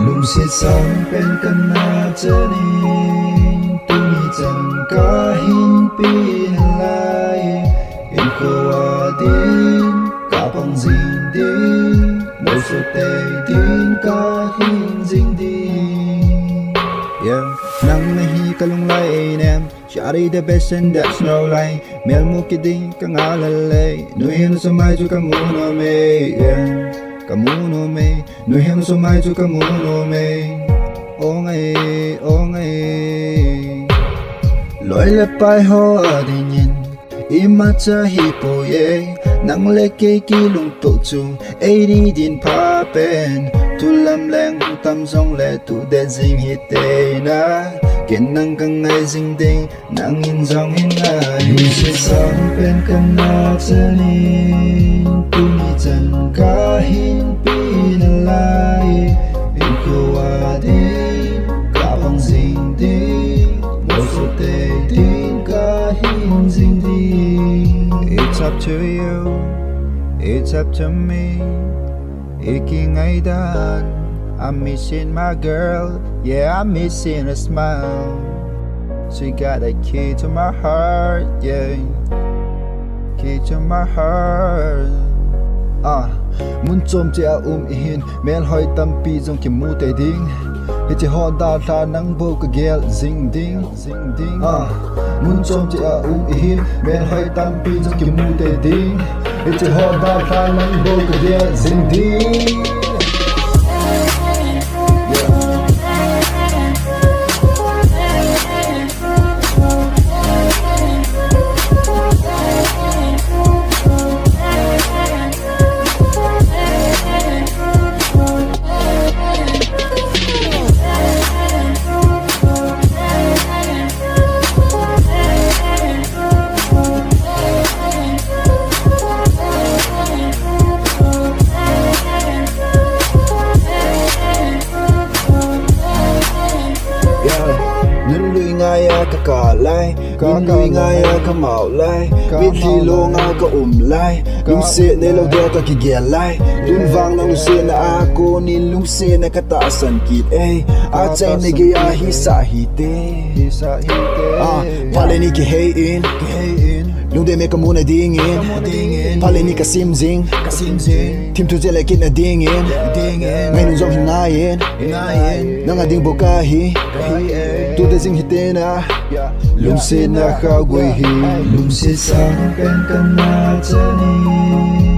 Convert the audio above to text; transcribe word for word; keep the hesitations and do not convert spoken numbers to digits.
Lungset sang pen kana chani, tuni chan kahin pe nalai. Hinkho a din kapang jing ding, moso tei din kahin jing ding. Yeah, nang nahi kalung lai einem. Shawty the best and there's no lie. Mel mu kit ding kangah lele. Nuhel sumai chu kamu nom e, yeah. Kamu nom e. Nuhel sumai chu kamu nom e. Ong e, ong e. Loi le pai ho adingin imacha hipoi e. Nang le kei kilungtoh chu eini din pha pen. Tulam leng tamjongle tu de jing hite na. Ken nang kangai jing ding, nangin jong hin ngai. Lungset sang pen kana chani, tuni chan kahin pe nalai. Hinkho a din kapang jing ding, moso tei din kahin jing ding. It's up to you, it's up to me. Ikingai dan, I'm missing my girl. Yeah, I'm missing a smile. She got a key to my heart, yeah. Key to my heart. Ah, mun chom cheh a um ihin, melhoi tampi jong kimu tei ding. Hiche ho dalha nang bou kagel jing ding, jing ding. Ah, mun chom cheh a um ihin, melhoi tampi jong kimu tei ding. Hiche ho dalha nang bou kagel jing ding. Yeah. Nunlui ngaiya kakah lai, nunlui ngaiya kamao lai, mitlhi longa kaum lai, lungset neilou dia kakigel lai. Tun vang nang lungsetna a konin lungsetna katahsan kit e. Achaina geiya hisah hite. Ah, phat le ni kihei in, lungdei me kamu na dingin, phat le ni kasim jing, thimthu cheh le kit na dingin, ngailun jong hin ngaiyin, nang a ding bou kahi, tu de jing hite na. Lungsetna khaogui hi, lungset sang pen kana chani.